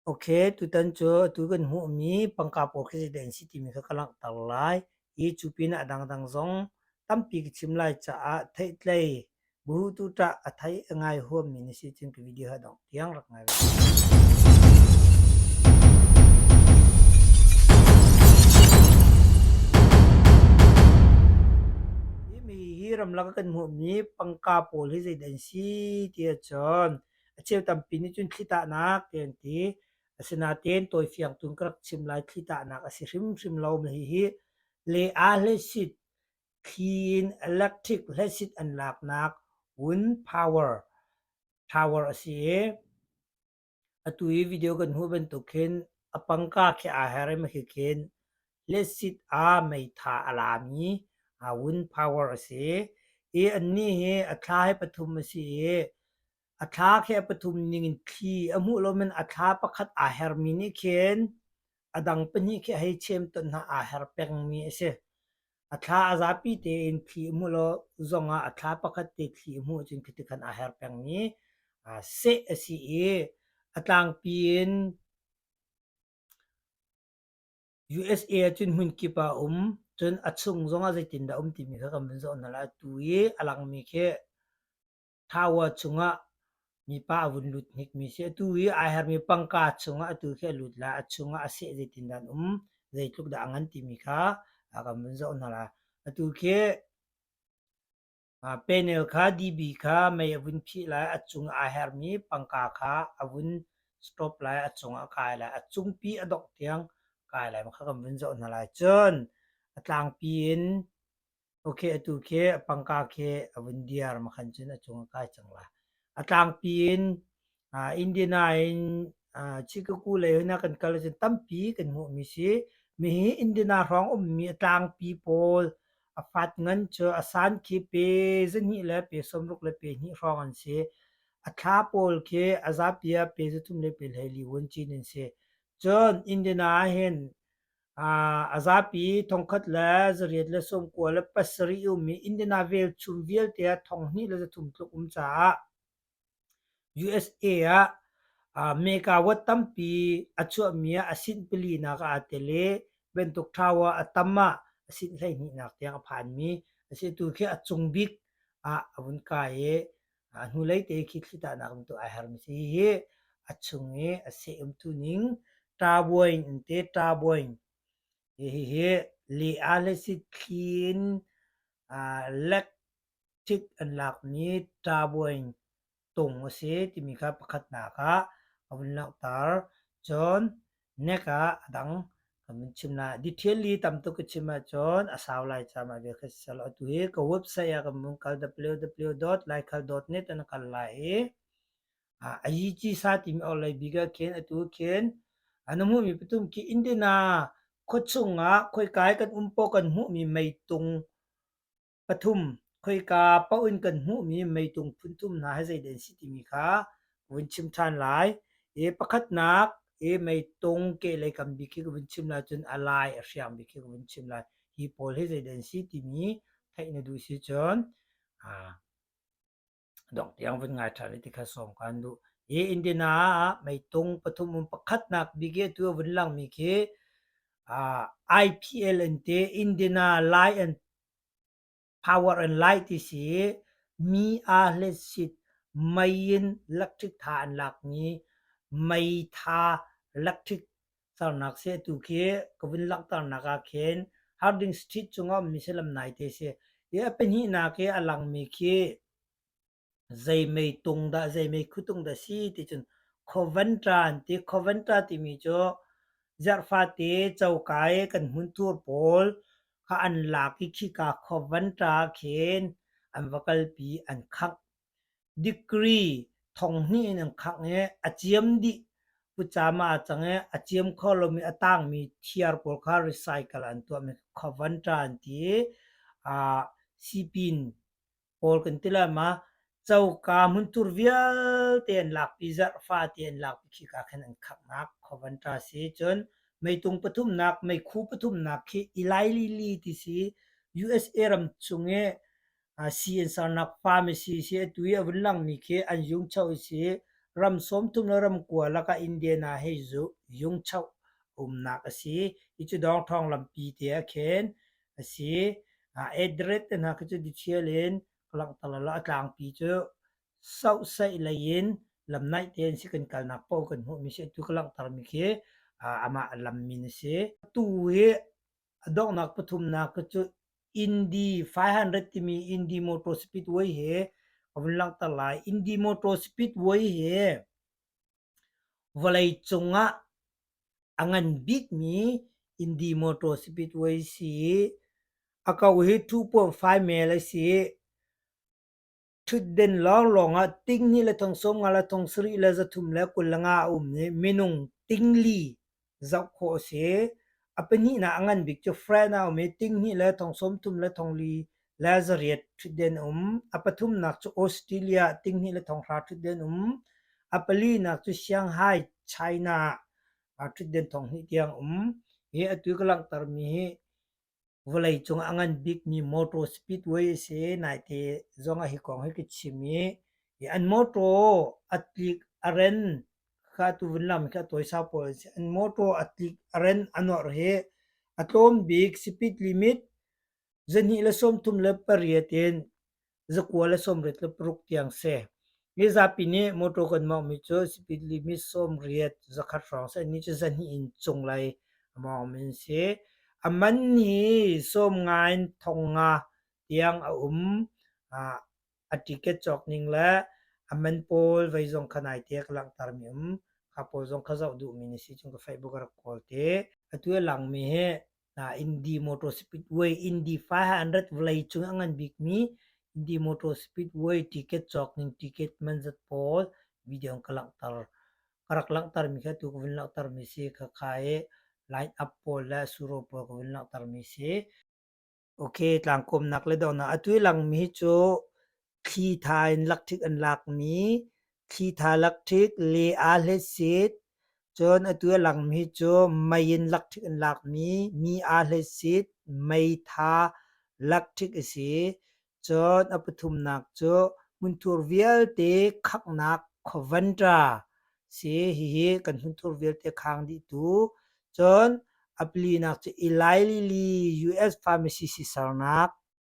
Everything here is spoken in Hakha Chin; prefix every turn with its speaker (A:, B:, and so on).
A: Ok, tutan cu atu kan hmuhmi pangka pawl khi zeidah an si timi kha ka langhter lai i cu pinah a dangdang zong tampi ka chim lai caah theihtlei buhutu ṭah a thei a ngai huammi na si cun ka video hi a dongh tiang rak ngai ve. Hi mi hi ramlak ah kan hmuhmi pangka pawl hi zeidah an si ti ahcun A cheu tampi nih cun thlitahnak ti an ti. Asinain tawifiang tun ka rak chim lai thlitahnak a si hrimhrim lo. Hihi le aa hlesit thli in electric hlesit an laknak wind power tower a si i atu i video kan hmuh bantuk khin a pangka khi aa her i khi khin hlesit ah meitha a lami wind power a si i annih hi a thla hi pathum a si i A thla khi a pathum ningin thli a hmuh loin a thla pakhat aa hermi nih khin a dang pahnih khi a hei chem tawn hna aa her pengmi a si. A thla a zapi tein thli a hmuh lo zongah a thla pakhat te thli a hmuh ahcun khiti khan aa her pengmi seh a si i a tlangpi in USA ahcun hmunkip ah a um. Cun a chung zongah zeitindah a um timi kha kan vun zoh hna lai. Atu i a langmi khi Tower chungah mipa a vun lut hnikmi si. Atu i ai hermi pangka chungah atu khi a lut lai. A chungah a seh zeitindah an um, zeitluk dah a ngan timi kha kan vun zoh hna lai. Atu khi panel kha DB kha mei a vun phih lai. A cung ai hermi pangka kha a vun stop lai. A cungah a kai lai. A cungpi a dongh tiang kai lai kha kan vun zoh hna lai. Cun a tlangpi in Ok, atu khi pangka khi a vun diar makhan cun a cung a kai cang lai. A tlangpi in uh, Indiana in uh, Chicago lei hna kan kal ahcun tampi kan hmuhmi si. Mihi Indiana hrawng ummi a tlangpi pawl a fat ngan cu a san khi pe zahnih le pe 60 le pe hnih hrawng an si. A thla pawl khi a zapi ah pe 3 le pe 14 vun cin an si. Cun Indiana ah hin A zapi 1997 ummi Indiana velchum vialte ah 2300 tluk um caah USA ah megawatt tampi a chuahmi ah a sinh palinak ah aa tel i bantuk tower a tam ah a sinh 12nak tiang a phanmi a si. Tu khi a cung bik ah a vun kai i A hnulei te khi thlitahnak um tu ai hermi si. Hihi a chung i a seh umtu ning ṭabuain in te ṭabuain hihi le a le si thli in electric an lakmi ṭabuain tung a si timi kha pakhatnak ah a vun langhter. Cun nek ah a dang kan vun chim lai. Detail li tam tuk ka chim ahcun a sau lai ca mah vial kha si seh law atu hi ka website ah kan vung kal www.laikhal.net an kal lai i a yici sa timi orhlei bik ah khin atu khin na hmuhmi pathum khi Indiana khuachung ah khoika i kan um paoh kan hmuhmi meitung Pathum, khoika paoh in kan hmuhmi meitung phunthum hna hi zeidah an si timi kha ka vun chim ṭhan lai. I pakhatnak i meitung kehlei kam bik khi ka vun chim lai cun a lai a hriang bik khi ka vun chim lai. Hi pawl hi zeidah an si timi theih na duh si cun dongh tiang vun ngai ṭhan i ti kha sawm kaan duh. Hi Indiana ah meitung pathum um pakhatnak bik i atu a vun langmi khi IPL an ti Indiana Light and Power and Light ti si i mi aa hletsit mei in electric tha an lakmi mei tha electric sernak si atu khi ka vun langhternak ah khin Harding Street cungah ummi si lam naite si. Hi a pahnihnak i a langmi khi zei meitung dah zei meikhutung dah si ti cun Coventa an ti. Coventa timi cu zarhfate coka i kan hmunthur pawl kha an lak i khika Coventa ah khin an va kalpi an khangh. Degree 2000 in an khangh i a ciam dih. Pucam ah aa cang i a ciam kho lomi a tangmi thiar pawl kha recycle an tuahmi Coventa an ti i aa sipin pawl kan ti lai ma coka hmunthur vialte an lakpi zarh fate an lakpi khika khin an khanghnak Coventa si cun meitung pathumnak meikhu pathumnak khi Eli Lilly ti si USA ram chung i si an sernak pharmacy si atu i a vun langmi khi an yung cho si. Ram 30 le ram 9 lakah Indiana hi yungchoh umnak a si. Hi cu dawngthawng lampi te ah khin a si. Address te hna khi cu detail in ka langhter lo. A tlangpi cu sohsaih lei in lamnaih tein si kan kalnak paoh kan hmuhmi si. Atu ka langhtermi khi amah lam min a si. Tu hi a donghnak pathumnak cu Indy 500 timi Indy Motor Speedway he ka vun langhter lai. Indy Motor Speedway he vawleicung ah a ngan bikmi Indy Motor Speedway si. A ko hi 2.5 mile a si. Ṭhutden lawnglawng ah tinghnih le thong 50 le thong 70 le 325 a um i minung tingli zoh khawh a si. A pahnihnak a ngan bik cu Fred a um i tinghnih le thong 30 le thong li le 800 ṭhutden a um. A pathumnak cu Australia ah tinghnih le thong 100 ṭhutden a um. A palinak cu Shanghai, China ah ṭhutden thong hnih tiang a um. Hi atu ka langhtermi hi Vawleicung a ngan bikmi motor speedway a si. Naite zong ah hi kong hi ka chim i an motor a tlik a ren kha tu vun lam khi a tawisau pawl an si. An motor a tlik a ren a nuarh hi a tlawm bik speed limit 238 in 196 tiang si. Mizapi nih motor kan mawnghmi cu speed limit 80 zakhat hrawng si. Annih cu 200 in cunglei a mawngmi an si. A man hi 90 in 500 tiang a um. A ticket cawk ning le a man pawl vei zong kha naite ka langhtermi um. Kha pawl zong kha zoh duhmi na si cun ka Facebook a rak kawl te. Atu a langmi hi Indy Motor Speedway Indy 500 vawleicung a ngan bikmi Indy Motor Speedway ticket cawk ning ticket man zat pawl video in ka langhter. Ka rak langhtermi kha tu ka vun langhtermi si. Khakha i line up pawl le suro pawl ka vun langhtermi si. Ok, tlangkawmnak le donghnak. Atu i langmi hi cu thli tha in lakṭhik an lakmi, thli tha lakṭhik, le aa hletsit, cun atu a langmi cu mei in lakṭhik an lakmi, mi aa hletsit, mei tha lakṭhik a si. Cun a pathumnak cu hmunthur vialte khaknak khuavanṭa si. Hihi kan hmunthur vialte khang dihtu. Cun a palinak cu Eli Lilly US Pharmacy sisernak.